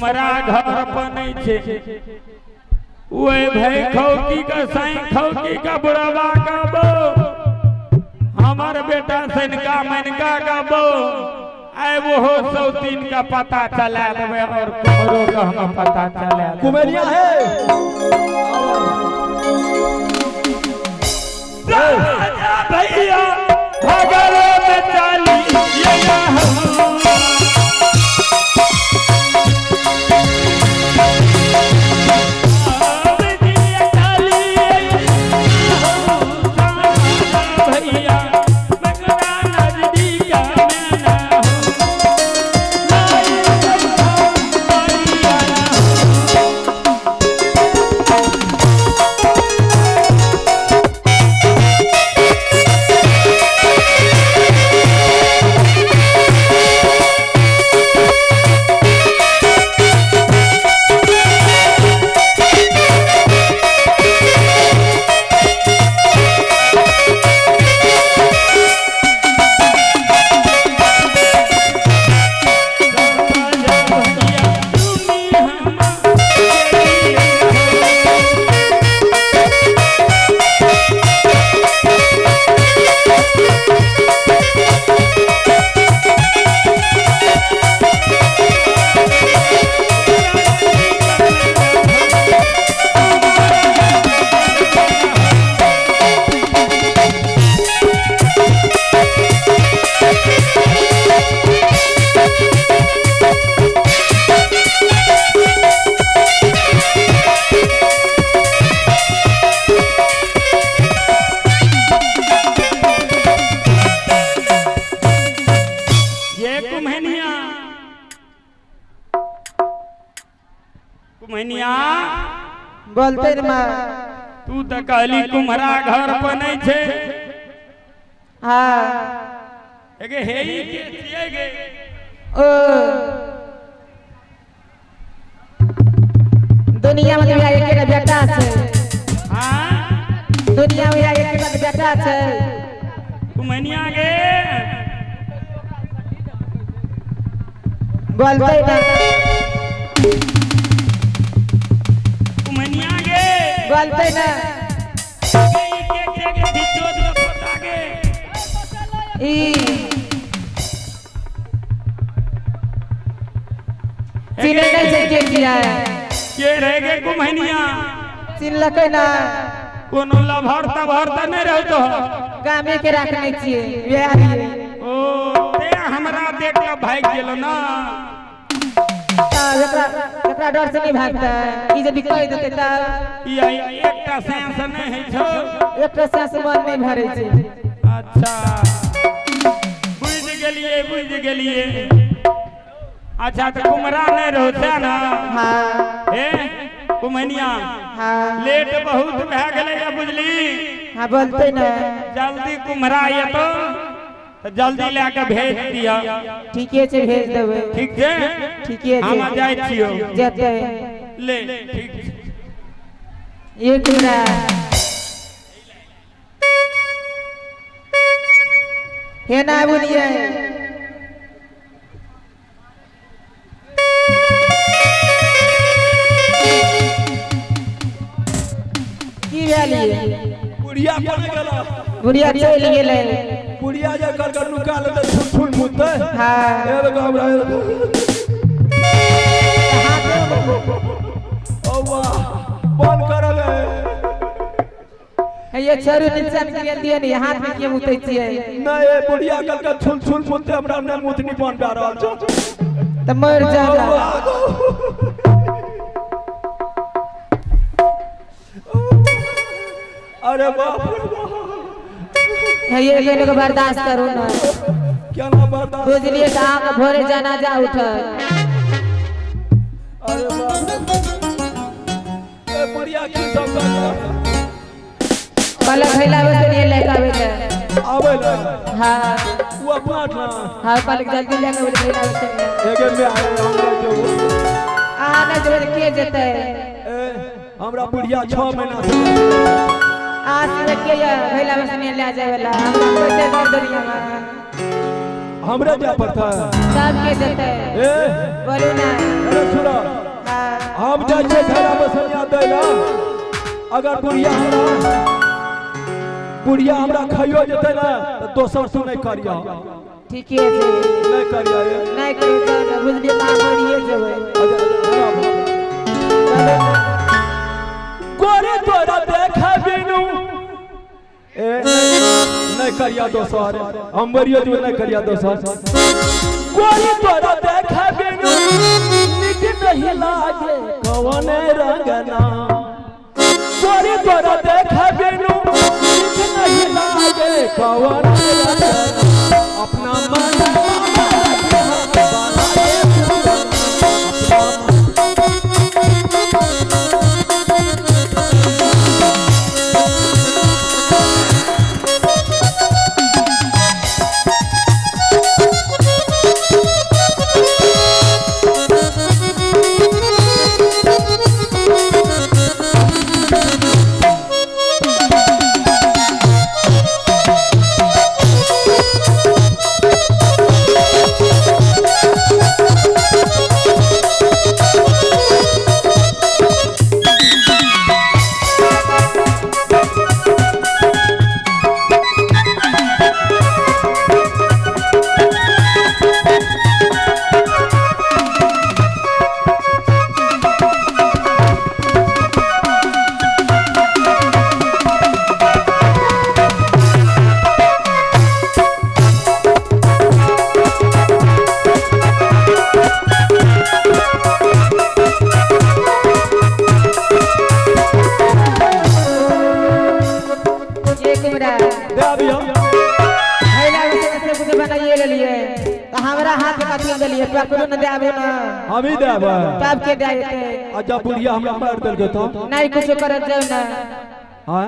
कुमरा घर पर नहीं छे। ओए भाई खौकी का साईं खौकी का बुढ़वा का बो हमार बेटा सनका मनका का बो आए वो हो 103 का पता चला देवे और कुमरो का हम पता चला। कुमेरिया है भैया भगल में चली ये बोलते न माँ तू तो कहली कुम्हरा घर पर नहीं छे। हाँ एगे हे ही के छिए गे ओ दुनिया में तो एक बेटा छे। हां दुनिया में एक बेटा छे कुम्हनिया गे बोलते न बोलते ना चिन्ह नहीं छै के किया के रह गे कुम्हनिया चिन्हलकै ना कोनो लभर तभर त नहीं रहतो गामे के रखने छियै वएह लिए। ओ ते हमरा देख के भागि गेलो ना एकरा डर से नहीं भागता ई जब कह देते तब ई एकटा सांस नहीं है छो एकटा सांस मन नहीं भरे छै। अच्छा बुझ गेलिए बुझ गेलिए। अच्छा तो कुमरा नहीं रहो छै ना। हां ए कुमनिया हां लेट बहुत भए गेलै बुझली। हां बोलते ना जल्दी कुमरा आयतो तो जल्दी लेके भेज दिया। ठीके छै भेज देबै। ठीक छै ठीके छै हम जाइ छियो जेतै ले ठीक छै। ये कुमरा हे ना बुलिए की भेलिए बुढ़िया कोना गेल बुढ़िया चलि गेलै। बुढ़िया जे कर कर नुका लेतै छुल मुतै। हां ए हमरा ओ वाह बंद करल है ये छोरू नीचा में गिरल दियो ने हाथ में के मुतै छियै नहीं ए बुढ़िया कर कर छुल छुल मुतै हमरा ने मुतनी बन भए रहल छै त मर जाला। अरे बाप रे बाप ये ये लोग बर्दाश्त करो ना क्या ना बर्दाश्त बुझलिए त आके भोरे जाना जा उठ। अरे बाप ए बुढ़िया की सब कल खैला बस नहीं लेके आवे ले आवे ले। हां वो अपना ना। हां कल जल्दी लेके आवे खैला बस एगे में आए हम ले जेबो आ ना जेबे के जेतै। ए हमरा बुढ़िया 6 महीना से आस में के या भैला बस नहीं ले जाए वाला हमरा पैसा दे दुनिया में। हमरे जाय पड़तै। तब के देतै? ए बोलू ना। अरे सुनो। हाँ। हम जाइ छियै घरा बसनिया दै ला। अगर बुढ़िया हमरा खाइयो जेतै ना तऽ दोसर तू नहि करिया। ठीके छै। नहि करिया। नहि करियो तऽ बुझलियै तऽ मरिए जेबै। गोरे तोरा देखा बिनु ए नहीं करिया दोसर, हम मरियो जेबै नहीं करिया दोसर। गोरे तोरा देखा बिनु निक नहीं लागे कवने रंगना। गोरे तोरा देखा बिनु निक नहीं लागे कवने रंगना। अपना मन हमरा हाथ में कथी देलिए पकड़ू न देबे ना। हम ही देबे। तब के देते? अच्छा बुढ़िया हमरा मार देलकै तो नहीं कुछ करत जाऊ ना। हां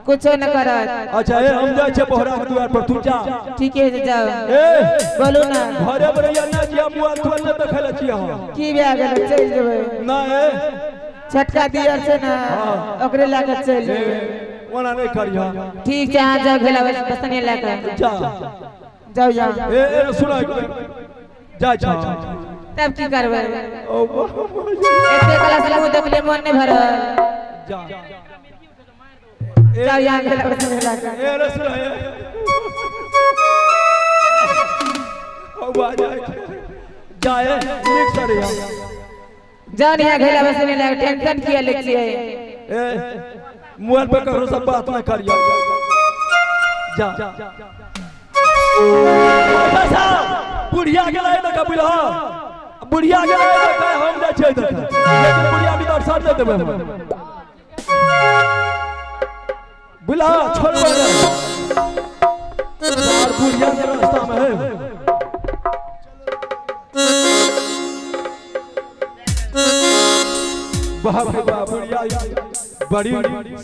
कुछो न करत। अच्छा ए हम जाइ छै बोहरा के दुआर पर, तू जा। ठीक है जाओ। ए बोलू ना। घरे पर या ना जिया मुआ तू न देखै ले छियै हम। की भए गेल? चल जेबै ना। ए छटका दियर छै ना ओकरे लए के चल जेबै। ओना नहीं करिया। ठीक छै अहाँ जाउ भेला बसने लए के जा जाउ जाउ। ए ए सुन जा जा तब की करबै? एते कला से मुंह देखले मन नहीं भरल। जा जाउ यहाँ भेला बसने लए के। ए रे सुन ओ बा जाय जाए नीक सर जाउ यहाँ भेला बसने लए के। टेंशन किया लै छियै? ए मोबाइल पर ककरो से बात ना करियो। जा बुढ़िया गेलै ने कपिल। हां बुढ़िया गेलै ने हम जाइ छियै देखे, लेकिन बुढ़िया के दर्शन नहि देबै हम। बुला छोड़बै नहि और बुढ़िया के रास्ता में है। वाह वाह बुढ़िया बड़ी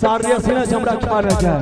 सारी सीना से हमरा खाना चाहे।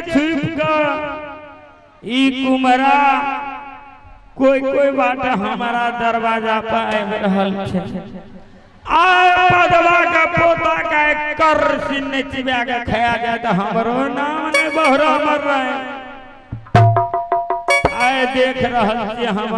छियै छुपि कऽ ई कुमरा कोई कोई बात हमारा दरवाजा पर आबि रहल छै। आय पदवा का पोता का एक कर सिन्ने चिबा के खाया जाए तो हमरो नाम नहीं बहरा मर रहे। आय देख रहल छी हम।